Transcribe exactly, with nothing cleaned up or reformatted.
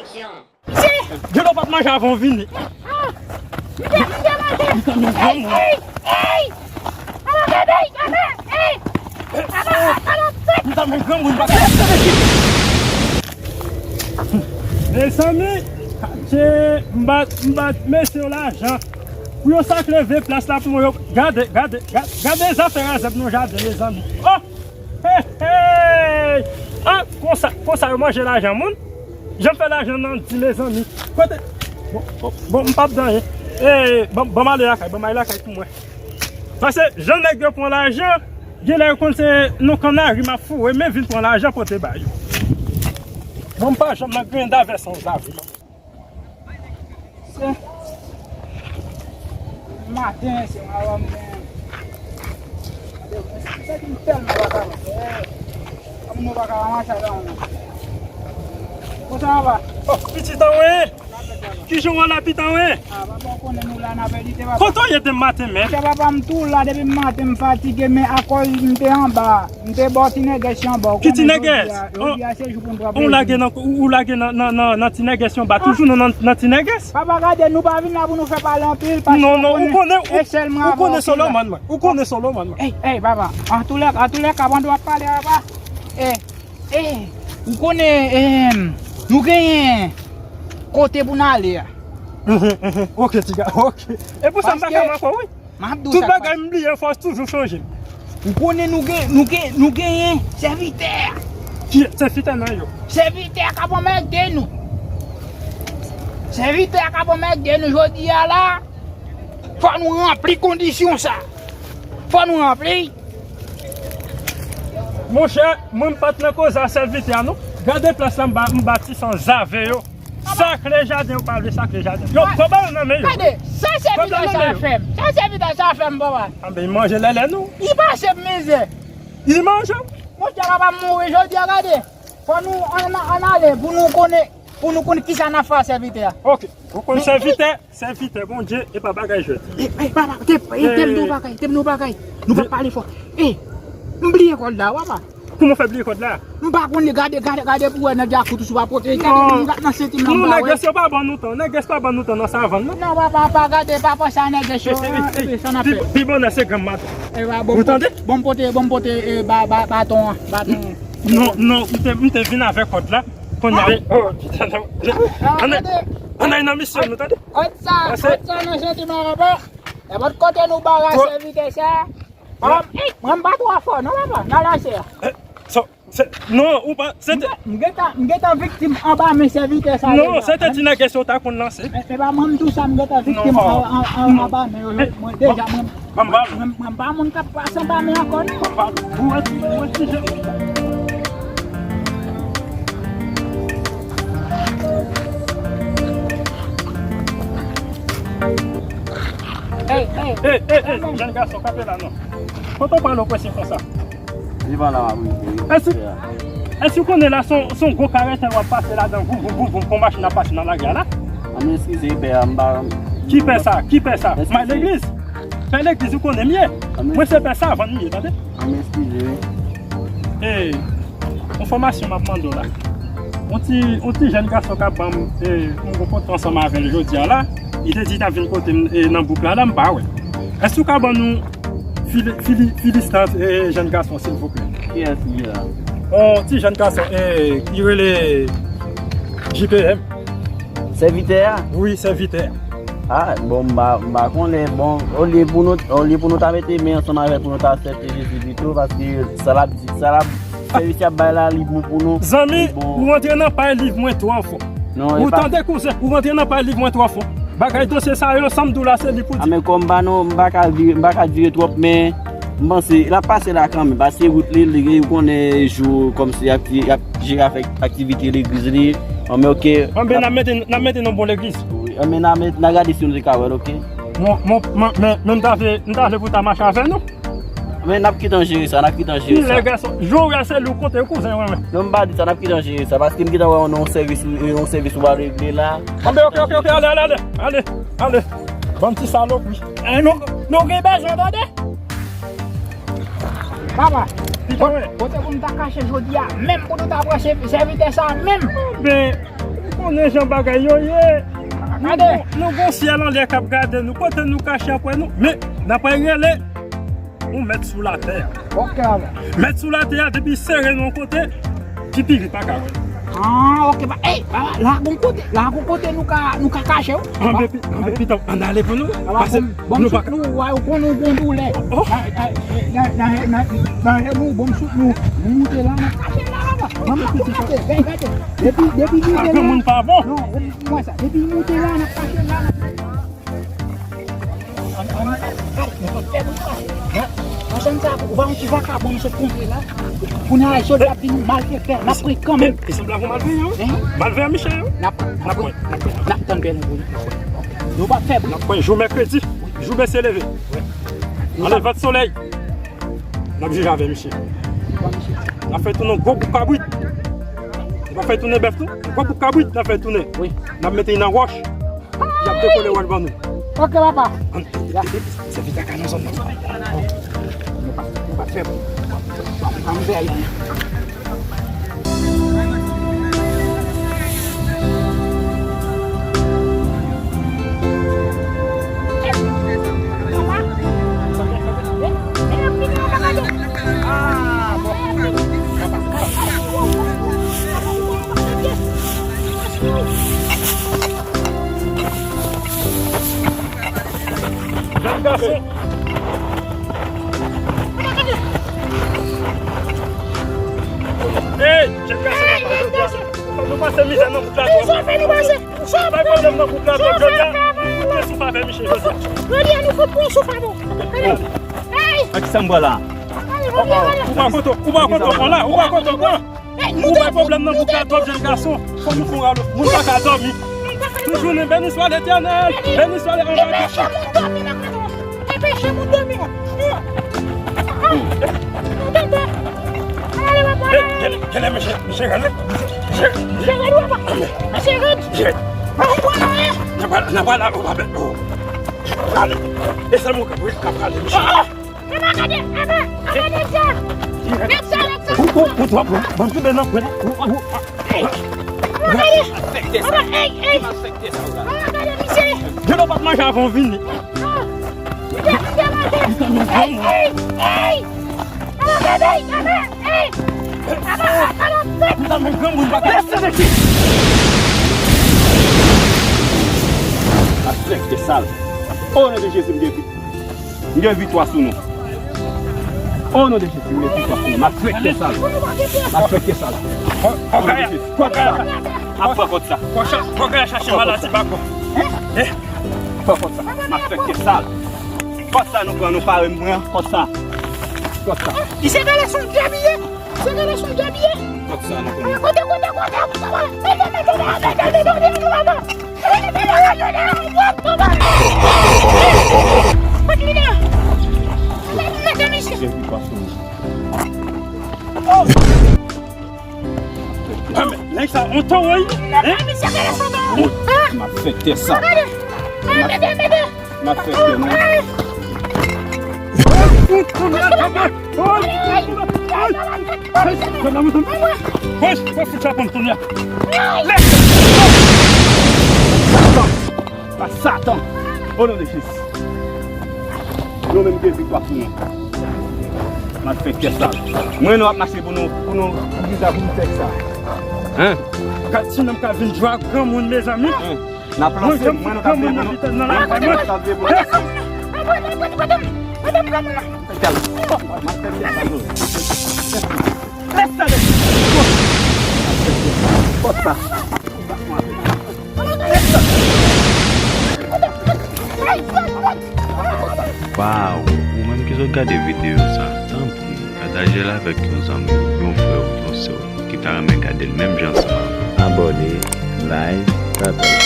Aksyon. Djilo pa t manje avan w vini. Ah! M te, m te manje. Ey, ey, ey! Ala gade, gade, ey! Ala, ala, ala! M ta men granmoun pa. Mezanmi, se m bat, m bat mesye yo lajan. Pou yo sakle ven plas la pou mwen, yo gade, gade, gade, gade zafè razèb nan jaden, mezanmi. Oh! Hey, hey! Ah, konsa, konsa yo manje lajan moun? Jan m fè lajan nan di, mezanmi. Kote? Bon, bon, bon, m p ap dan anyen. Eh, ban, ban m ale lakay, ban m ale lakay pou mwen. Paske jan nèg yo pran lajan, genlè yo konn se nan kannari m ap foure, men vin pran lajan pote ba yo. Bon, m pa janm nan griyen davè san zave. Se maten, se mawa m gen. Gade, mwen se ki m tèlman pa ka fè. Kòm nou pa ka ranmase la, non. Konsa va? Oh, pitit an wen! Kijan w la, pitit an wen? Ah, papa, w konnen nou la, n ap edite, papa. Kote w ye depi maten, men? Monchè, papa, m tou la depi maten, m fatige, men akòz m te anba. M te ba w ti nègès yo anba. Ki ti nègès? Jodi a, jodi a se jou pou n pran plezi. Ou lage nan, ou, ou lage nan, nan, nan, nan ti nègès yo anba. Ah. Toujou nou nan, nan ti nègès? Papa, gade, nou pa vin la pou nou fè pale anpil, paske non, non, ou konnen, ou, ou konnen Solomon, mwen. Ou konnen Solomon, mwen. Ey, ey, papa. Antoulèka, antoulèka, pandan w ap pale, papa. Ey, ey, ou konnen, eh, nou genyen kote pou n ale a. Mhm, mhm. Ok, tiga, ok. E pou sa m pa ka ankò, wi. M ap di w sa. Tout bagay m bliye, fò w toujou chanje. Ou konnen nou gen, nou gen, nou genyen sèvitè. Ki sèvitè nan yo? Sèvitè k ap anmède nou. Sèvitè k ap anmède nou jodi a la. Fò nou ranpli kondisyon sa. Fò nou ranpli. Monchè, mwen m pa t nan koze a sèvitè a non. Gade plas la m ba, m bati san zave yo. Sakle jaden, ou pa vle sakle jaden. Yo, pran bal nan men yo. Gade, sa sèvitè sa fè m. Sa sèvitè sa fè m, papa. Anben, manje lèlè nou. Li pase m mizè. Li manje. Monchè, papa m mouri jodi a, gade. Fò nou ann, ann ale pou nou konnen, pou nou konn kisa n ap fè a sèvitè a. Ok, ou konn sèvitè, sèvitè Bondye, e pa bagay jwèt. E, e, papa, te, e, te m di w bagay, te m di w bagay. Nou pa pale fò. E, m bliye kòd la, papa. Kouman w fè bliye kòd la? M pa konnen, gade, gade, gade pou wè nan djakout ou si w pa pote. Gade, m gat nan senti m nan. Non, nègès yo pa ban nou tan. Nègès pa ban nou tan nan savann nan. Non, papa, pa gade, pa panse a nègès yo. Ey, ey, ey, pi, pi bonè se granm maten. Ou tande? Bon, m pote, bon, m pote, e, ba, ba, baton an, baton an. Non, non, m te, m te vin avèk kòd la. Kounye a, oh, pita non. Ann, ann al nan misyon nou, tande? Kòd sa, kòd sa nan senti m an, papa. Nenpòt kote nou ba sèvitè sa. Mwen, m pa twò fò non, papa, nan lanse a. Eh, so, se, non, ou pa, se te... M gentan, m gentan viktim anba men sèvitè sa deja. Non, se te ti nègès yo ta konn lanse. E, e pa mwen m tou sa, m gentan viktim an, an, an, anba men yo. Mwen deja, mwen, mwen, mwen, mwen pa moun k ap pase anba men ankò non. Ou wè ti, ou wè ti jan. Ey, ey, ey, ey, jèn gason, kanpe la non. Kote w pral opresyon konsa? Li pa la, m ap rive. Èske, èske w konnen la, se yon, se yon gwo karetè w ap pase ladan, voum, voum, voum, voum, kon machin ap pase nan lari a la? Ann eskize, pè a, m pa... Ki pè sa? Ki pè sa? May legliz? Pè legliz, ou konnen m ye. Mwen se pè savann m ye, tande? Ann eskize, wi. Ey, enfòmasyon m ap mande w la. Yon ti, yon ti jèn gason k ap ban m, ey, yon rankontre ansanm avè l jodi a la. Li te di l t ap vin kote m, ey, nan bouk la, la m pa wè. Èske w ka ban nou Fili-, Fili-, Filistin, eh, jèn gason, silvouplè. Kiyès ki la? On ti jèn gason, eh, ki rele J P M. Sèvitè a? Wi, sèvitè a. Ah, bon, m pa, m pa konnen. Bon, olye pou nou, olye pou nou ta mete men ansanm avè l pou nou ta aksepte Jezi pito, paske sa l ap di, sa l ap, sèvis y ap bay la, li bon pou nou. Zanmi, ou rantre nan pay liv mwen twò fò. Ou tande kouzen, ou rantre nan pay liv mwen twò fò. Bagay dosye sa yo, sa m di w la, se li pou di. A, men kòm m pa non, m pa ka vire, m pa ka dire twòp, men m panse l ap pase la kanmenm, paske wout li, li, ou konnen jou kòmsi y ap, y ap jere avèk aktivite legliz li. Bon, men oke. Bon, ben, n ap mete, n ap mete nan bon legliz. Wi, men n ap met, n ap gade si nou te ka wè l, oke? Mon, mon, men, men, men m ta vle, m ta vle pou ta mache avè nou. Men n ap kite an jere sa, n ap kite an jere sa. Kilè gason, jan w wè se li w konte kouzen mwen, mwen. Non, m pa di sa, n ap kite an jere sa, paske m gentan wè yon sèvis, yon sèvis ou pral regle la. Anben, oke, oke, oke, ale, ale, ale, ale, ale. Bann ti salopri. Eh, nou, nou gen bezwen, tande? Papa, kote pou m ta kache jodi a, menm pou nou ta pran sèvitè sa, menm. Ben, Konnen jan bagay yo ye. Nou, nou gon syèl anlè k ap gade nou. Kote nou kache ap wè nou. Men, n ap rele yon mèt sou latè. Ok, ala. Mèt sou latè a, depi sere nou yon kote, pipiri pa ka wè. Ah, ok, ba, ey, ba, la gon kote, la gon kote nou ka, nou ka kache, wi. Anbe pi, anbe pito, ann ale pou nou. Ala, pase bon, nou bon pa ka. Soutni w, ou konnen w gon doulè. Oh. Nan, nan, nan, nan, nan, nan, bon, soutni w. Nou moute la, n ap kache la, la. Ban m piti sa. Gade, gade. Depi, depi moute la. Granmoun pa bon. Non, wè sa. Depi moute la, n ap kache la, n ap Ansanm sa, ou pa yon ti vakabon m sot kontre la. Kounye a, sòlda ap vin malfektè, n ap pran kanmenm. E sanble avè w malveyan, wi. Malveyan, Michel, wi. N ap, n ap, n ap tann pèlen pou li. Nou p ap fè bri. N ap pran jou mèkredi, jou bese leve. Ale vant solèy. N ap jije avè misye. N ap fè tounen yon gwo bouk kabrit. Nou pa fè tounen bèf, non? Yon gwo bouk kabrit, n ap fè tounen. Wi. N ap mete li nan wòch. Y ap dekole wòch ban nou. Ok, papa. Ann, sèvi kaka nan zòn nan. Nou pa, nou pa fè bon. Ann fè Ayiti. Jèn gason. Ey, jèn gason, jodi a, nou pase mizè nan bouk la twòp. Bay pwoblèm nan bouk la twòp jodi a. Ou te sou favè misye jodi a. Jodi a, nou fout pran sou favè. Ey! Ak sa m pran la. Ou pa kote, ou pa kote, ou la, ou pa kote, ou pa. Ou bay pwoblèm nan bouk la twòp, jèn gason. Fò nou fè yon ralo. Moun pa ka dòmi. Tout jounen, béni soit l'Éternel, béni soit le... Anba peche moun dòmi nan kado. E peche moun dòmi nan. Gade, mesye, mesye rèd, mesye rèd. Mesye rèd, papa. Mesye rèd. Mesye rèd. Nan pral, nan pral la, ou pa bèt. Gade. E sèlman ou ka, ou ka prale, mesye. Aba, gade, aba, aba, nèg sa. Nèg sa, nèg sa. Ou, ou, ou twò pran. Ban m tounen nan kwen. Ou, ou, ou. Aba, gade. Aba, ey, ey. Aba, gade, misye. Jeno pa t manje avan w vini. Ah. Misye, misye, misye. Ey, ey, ey. Aba, gade, aba, ey. Aba, aba, aba. Misye, men granmoun pa ka. Lèse de fi. Afèktè sal. O non de Jezi, m gen vi-, M gen viktwa sou nou. O non de Jezi, m gen viktwa sou nou. M afèktè sal. M afèktè sal. O non de Jezi. Kòb sa. Ap pran kòb sa. Kòb sa. Kòb sa chache maladi pa kò. Pran kòb sa. M afèktè sal. Kòb sa nou pran, nou pare m pran kòb sa. Kòb sa. Li se gade son dyabiye. Se gade son dyabiye. Kòb sa nou pran. Kote, kote, kote. Nèg sa on towo wi. M ap fè tès sa. M ap fè tès sa. Satan! Pa Satan! O non de Jezi. Nou menm gen viktwa sou nou. Malfektè sa. Mwen nou ap mache pou nou, pou nou, pou nou fè sa. Hein? Gad ti nonm ka vin jwe ak granmoun, mezanmi. Hein? N ap lanse, mwen nou ka vle pou nou. Mwen nou ka vle pou nou. Lèse sa. Fòs sa. Waw, ou menm ki sot gade videyo sa, tanpri, pataje l avèk yon zanmi w, yon frè w, yon sè w ki ta renmen gade l menm jan ansanm avè w. Abòne, like, pataje.